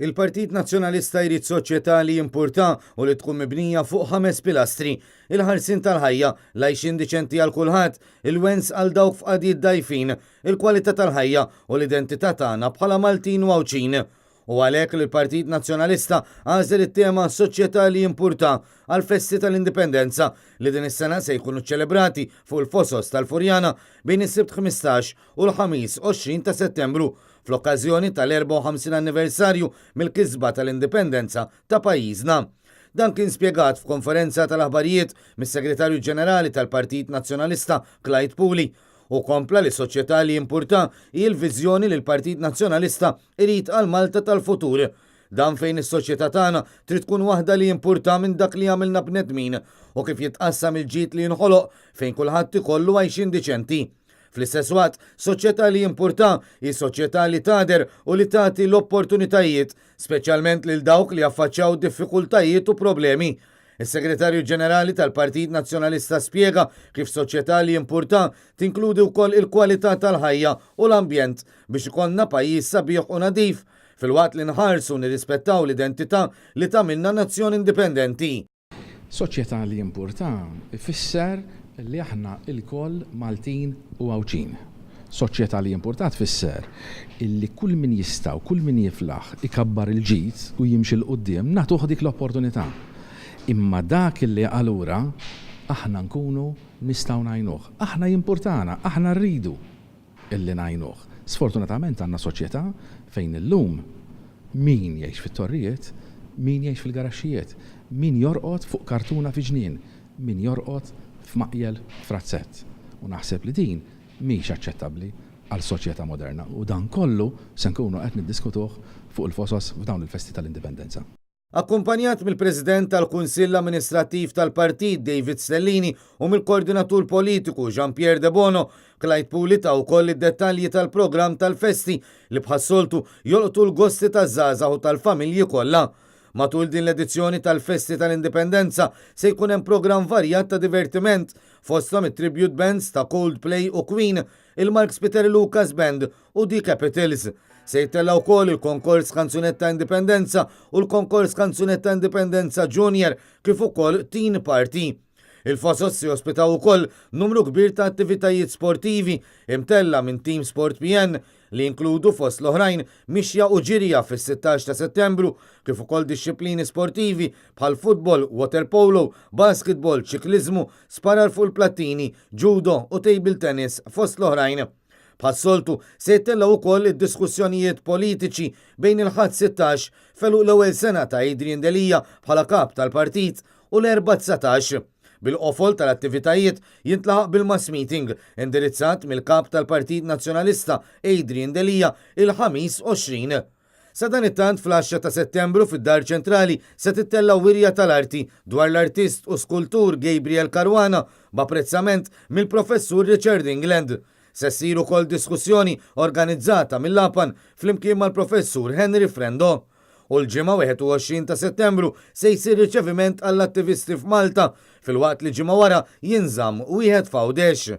Il-Partit Nazzjonalista jrid soċjetà li jimpurtah u li tkun mibnija fuq ħames pilastri, il-ħarsien tal-ħajja, l-għajxien diċenti għal kulħadd, il-wens għal dawk f'qagħdiet dgħajfin, il-kwalità tal-ħajja u l-identità tagħna bħala Maltin u Għawdxin. Hu għalhekk li l-Partit Nazzjonalista għażel it-tema 'Soċjetà li jimpurtah' għall-festi tal-Indipendenza li din is-sena se jkunu ċċelebrati fuq il-Fosos tal-Furjana bejn is-Sibt 15 u l-Ħamis 20 ta' Settembru fl-okkażjoni tal-54 anniversarju mill-kisba tal-Indipendenza ta' pajjiżna. Dan kien spjegat f'konferenza tal-aħbarijiet mis-Segretarju Ġenerali tal-Partit Nazzjonalista Clyde Puli. Hu kompla li soċjetà li jimpurtah hi l-viżjoni li l-Partit Nazzjonalista irid għal Malta tal-futur. Dan fejn is-soċjetà tagħna trid tkun waħda li jimpurtha minn dak li jagħmilna bnedmin u kif jitqassam il-ġid li jinħoloq fejn kulħadd ikollu għajxien diċenti. Fl-istess waqt, soċjetà li jimpurtha hi soċjetà li tagħder u li tagħti l-opportunitajiet, speċjalment lil dawk li jaffaċċjaw diffikultajiet u problemi. Is-Segretarju Ġenerali tal-Partit Nazzjonalista spjega kif soċjetà li jimpurtha tinkludi wkoll il-kwalità tal-ħajja u l-ambjent biex ikollna pajjiż sabiħ u nadif, filwaqt li nħarsu u nirrispettaw l-identità li tagħmilna nazzjon indipendenti. Soċjetà li jimpurtha ifisser li aħna lkoll Maltin u Għawdxin. Soċjetà li jimpurtha tfisser illi kull min jista' u kull min jiflaħ ikabbar il-ġid u jimxi 'l quddiem nagħtuh dik l-opportunità. Imma dak illi jaqa' lura aħna nkunu nistgħu ngħinuh. Aħna jimpurtana, aħna rridu illi ngħinuh. Sfortunatament għandna soċjetà fejn illum min jgħix fit-torrijiet, min jgħix fil-garaxxijiet, min jorqod fuq kartuna fi ġnien, min jorqod f'maqjel f'razzett. U naħseb li din mhix aċċettabbli għal soċjetà moderna u dan kollu se nkunu qed niddiskutuh fuq il-Fosos f'dawn il-festi tal-Indipendenza. Akkumpanjat mill-President tal-Kunsill Amministrattiv tal-Partit David Stellini u mill-Koordinatur Politiku Jean Pierre Debono, Clyde Puli ta wkoll id-dettalji tal-programm tal-festi li bħas-soltu jolqtu l-gosti taż-żgħażagħ u tal-familji kollha. Matul din l-edizzjoni tal-Festi tal-Indipendenza se jkun hemm programm varjat ta' divertiment, fosthom it-tribute bands ta' Coldplay u Queen, il-Mark Spiteri Lucas Band u The Capitals. Se jittella' wkoll il-Konkors Kanzunetta Indipendenza u l-Konkors Kanzunetta Indipendenza Junior kif ukoll Teen Party. Il-Fosos se jospitaw ukoll numru kbir ta' attivitajiet sportivi imtella' minn Team Sport PN li jinkludu fost l-oħrajn mixja u ġirja fis-16 ta' Settembru kif ukoll dixxiplini sportivi bħal futbol, waterpolo, basketball, ċikliżmu, sparar fuq il-plattini, judo u table tennis fost l-oħrajn. Bħas-soltu, se jittellgħu wkoll id-diskussjonijiet politiċi bejn il-Ħadd 16, f'għeluq l-ewwel sena ta' Adrian Delia bħala Kap tal-Partit, u l-Erbgħa 19. Bil-qofol tal-attivitajiet jintlaħaq bil-mass meeting indirizzat mill-Kap tal-Partit Nazzjonalista Adrian Delia il-Ħamis 20. Sadanittant fl-għaxra ta' Settembru fid-Dar Ċentrali se tittella' wirja tal-arti dwar l-artist u skultur Gabriel Caruana b'apprezzament mill-Professur Richard England. Se ssir ukoll diskussjoni organizzata mill-APAN flimkien mal-Professur Henry Frendo. U l-Ġimgħa 21 ta' Settembru se jsir riċeviment għall-attivisti f'Malta filwaqt li ġimgħa wara jinżamm wieħed f'Għawdex.